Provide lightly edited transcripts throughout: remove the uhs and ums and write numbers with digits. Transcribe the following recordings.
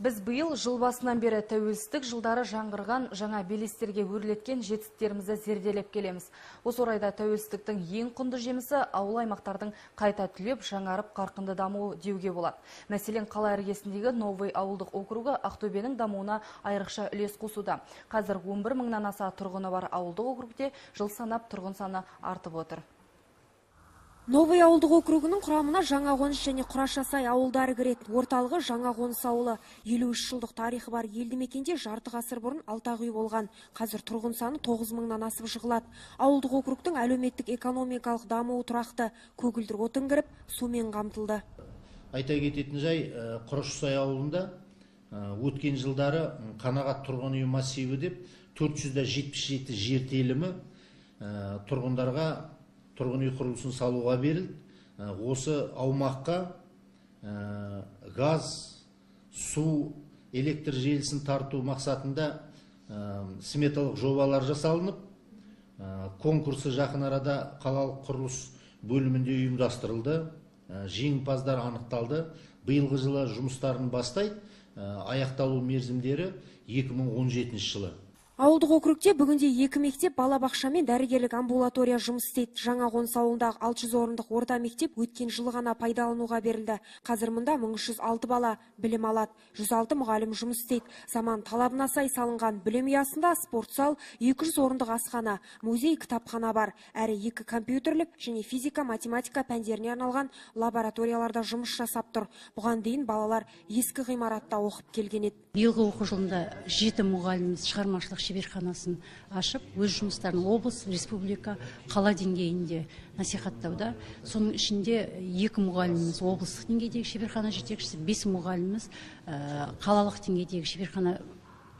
Біз биыл жыл басынан бері тәуелсіздік жылдары жаңғырған жаңа белестерге өрлеткен жетістіктерімізді зерделеп келеміз. Осы орайда тәуелсіздіктің ең құнды жемісі ауыл аймақтардың қайта түлеп, жаңарып, қарқынды дамуы деуге болады. Мәселен, қала іргесіндегі Новый ауылдық округі Ақтөбенің дамуына айрықша үлес қосуда. Қазір 11 мыңнан аса тұрғыны бар ауылдық округте жыл санап тұрғын саны артып отыр. Новый ауылдық округінің құрамына Жаңа қоныс және Құрашасай ауылдары кіреді. Орталығы Жаңа қоныс ауылы. 53 жылдық тарихы бар елді мекенде жарты ғасыр бұрын алты үй болған. Қазір тұрғын саны 9 мыңнан асып жығылады. Ауылдық округтің әлеуметтік экономикалық дамуы тұрақты. Көгілдір отын кіріп, сумен қамтылды. Айта кететін жай, Құрашасай ауылында өткен жылдары Қанағат тұрғын үй массиві деп 477 жер телімі тұрғындарға тұрғын үй құрылысын салуға берілді. Осы аумаққа газ, су, электр желісін тарту мақсатында сметалық жобалар жасалынып, конкурсы жақын арада қалалық құрылыс бөлімінде ұйымдастырылды, жеңімпаздар анықталды. Биылғы жылы жұмыстарын бастайды, аяқталу мерзімдері 2017 жылы. Ауылдық округте бүгінде екі мектеп, балабақша мен дәрігерлік амбулатория жұмыс істейді. Жаңа қоныс ауылындағы 600 орындық орта мектеп өткен жылы ғана пайдалануға берілді. Қазір мұнда 1306 бала білім алады. 106 мұғалім жұмыс істейді. Заман талабына сай салынған білім ұясында спортзал, 200 орындық асхана, музей, кітапхана бар. Әрі екі компьютерлік және физика, математика пәндеріне арналған лабораторияларда жұмыс жасап тұр. Бұған дейін балалар ескі ғимаратта оқып келген еді. Биылғы оқу жылында 7 мұғаліміміз шығармашылық шеберханасын ашып, өз жұмыстарын облыс, республика, қала деңгейінде насихаттауда. Соның ішінде 2 мұғаліміміз облыстық деңгейдегі шеберхана жетекшісі, 5 мұғаліміміз қалалық деңгейдегі шеберхана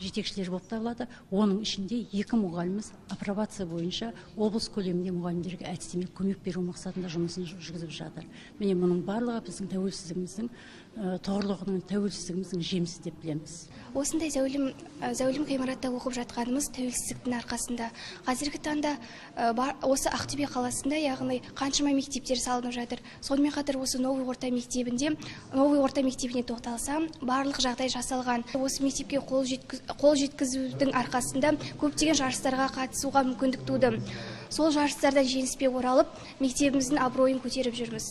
жетекшілері болып табылады. Оның ішінде 2 мұғаліміміз апробация бойынша облыс көлемінде мұғалімдерге әдістемелік көмек беру мақсатында жұмысын жүргізіп жатыр. Міне, мұның барлығы біздің тәуелсіздігіміздің тұғырлығының, тәуелсіздігіміздің жемісі деп білеміз. Осындай зәулім ғимаратта оқып жатқанымыз тәуелсіздіктің арқасында. Қазіргі таңда осы Ақтөбе қаласында, яғни қаншама мектептер салынып жатыр. Сонымен қатар осы Новый орта мектебінде, Новый орта мектебіне тоқталсам, барлық жағдай жасалған. Осы мектепке қол жеткізудің арқасында көптеген жарыстарға қатысуға мүмкіндік туды. Сол жарыстарда жеңіспен оралып, мектебіміздің абыройын көтеріп жүрміз.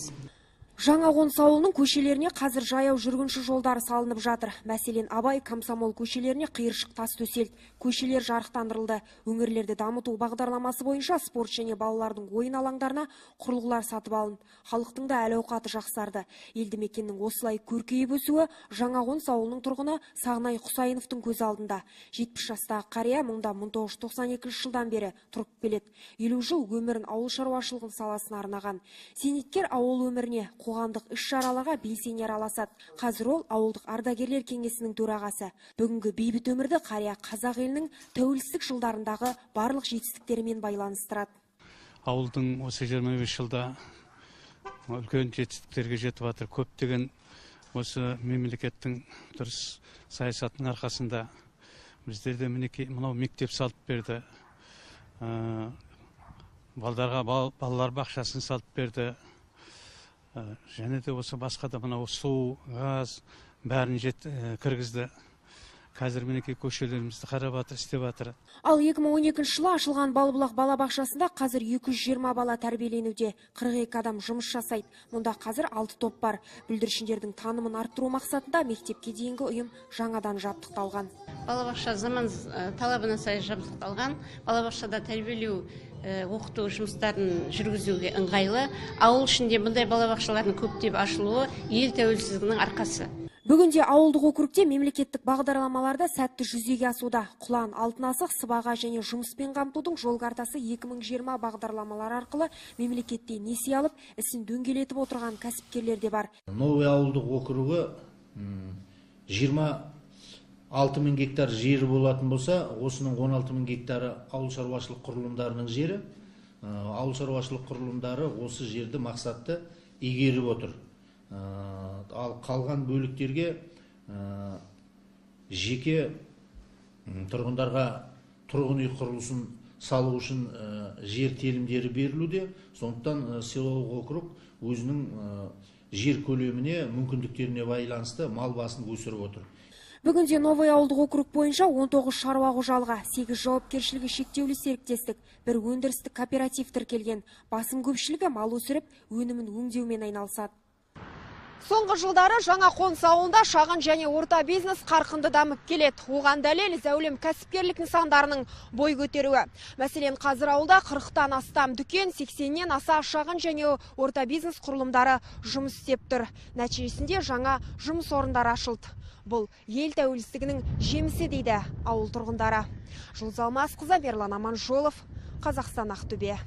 Жаңа қоныс ауылының көшелеріне қазір жаяу жүргінші жолдары салынып жатыр. Мәселен, Абай, Комсомол көшелеріне қиыршық тас төселді, көшелер жарықтандырылды. Өңірлерді дамыту бағдарламасы бойынша спорт және балалардың ойын алаңдарына құрылғылар сатып алынды. Халықтың да әл-ауқаты жақсарды. Елді мекеннің осылай көркейіп өсуі Жаңа қоныс ауылының тұрғыны Сағынай Құсайыновтың көз алдында. 70 жастағы қария мұнда 1992 жылдан бері тұрып келеді. 50 жыл өмірін ауыл шаруашылығы саласына арнаған. Зейнеткер ауыл өміріне, қоғамдық іс-шараларға белсене араласады. Қазір ол ауылдық ардагерлер кеңесінің төрағасы. Бүгінгі бейбіт өмірді қария қазақ елінің тәуелсіздік жылдарындағы барлық жетістіктерімен байланыстырады. Ауылдың осы 25 жылда үлкен жетістіктерге жетіп жатыр. Көптеген осы мемлекеттің дұрыс саясатының арқасында біздерде мінекей мынау мектеп салып берді. Балдарға балалар бақшасын салып берді. Және де осы басқа да мынау су, газ бәрін кіргізді. Қазір мінекей көшелерімізді қарап жатыр, істеп жатыр. Ал 2012 жылы ашылған Балбұлақ балабақшасында қазір 220 бала тәрбиеленуде. 42 адам жұмыс жасайды. Мұнда қазір 6 топ бар. Бүлдіршіндердің танымын арттыру мақсатында мектепке дейінгі ұйым жаңадан жабдықталған. Балабақша заман талабына сай жабдықталған. Балабақшада тәрбиелеу, оқыту жұмыстарын жүргізуге ыңғайлы. Ауыл ішінде бұндай балабақшалардың көптеп ашылуы ел тәуелсіздігінің арқасы. Бүгінде ауылдық округте мемлекеттік бағдарламаларда сәтті жүзеге асуда. Құлан, Алтын асық, Сыбаға және жұмыспен қамтудың жол картасы 2020 бағдарламалары арқылы мемлекеттен несие алып, ісін дөңгелетіп отырған кәсіпкерлер де бар. Новый ауылдық округі 26 мың гектар жері болатын болса, осының 16 мың гектары ауыл шаруашылық құрылымдарының жері. Ауыл шаруашылық құрылымдары осы жерді мақсатты игеріп отыр. Ал қалған бөліктерге жеке тұрғындарға тұрғын үй құрылысын салу үшін жер телімдері берілуде. Сондықтан селолық округ өзінің жер көлеміне, мүмкіндіктеріне байланысты мал басын өсіріп отыр. Бүгінде Новый ауылдық округ бойынша 19 шаруа қожалығы, 8 жауапкершілігі шектеулі серіктестік, бір өндірістік кооператив тіркелген. Басым көпшілігі мал өсіріп, өнімін өңдеумен айналысады. Соңғы жылдары Жаңа қоныс ауылында шағын және орта бизнес қарқынды дамып келеді. Оған дәлел зәулім кәсіпкерлік нысандарының бой көтеруі. Мәселен, қазір ауылда 40-тан астам дүкен, 80-нен аса шағын және орта бизнес құрылымдары жұмыс істеп тұр. Нәтижесінде жаңа жұмыс орындары ашылды. Бұл ел тәуелсіздігінің жемісі, дейді ауыл тұрғындары. Жұлдыз Алмасқызы, Мерлан Аманжолов, Қазақстан, Ақтөбе.